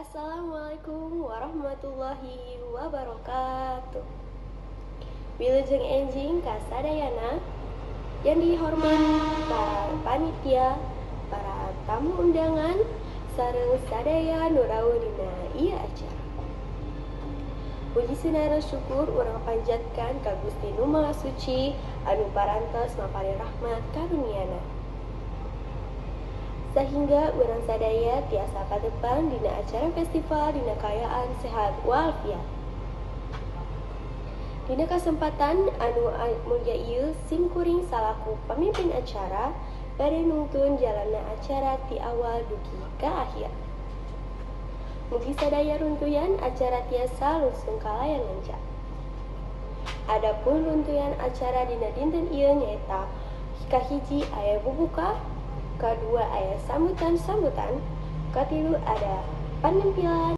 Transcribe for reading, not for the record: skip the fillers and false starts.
Assalamualaikum warahmatullahi wabarakatuh. Wilujeng enjing kasadayana yang dihormati para panitia, para tamu undangan, sareng sadaya nu rawuh dina ieu acara. Puji sinareng syukur urang panjatkan ka Gusti Nu Maha Suci anu parantos maparin rahmat karuniana, sehingga urang sadaya tiasa patepang dina acara festival dina kaayaan sehat walafiat. Dina kesempatan anu mulia ieu, sim kuring salaku pamimpin acara bade nungtun jalanna acara ti awal dugi ka akhir. Mugi sadaya runtuyan acara tiasa langsung kalayan lancar. Adapun runtuyan acara dina dinten ieu nyaeta kahiji aya bubuka, kedua aya sambutan-sambutan, katilu ada penampilan.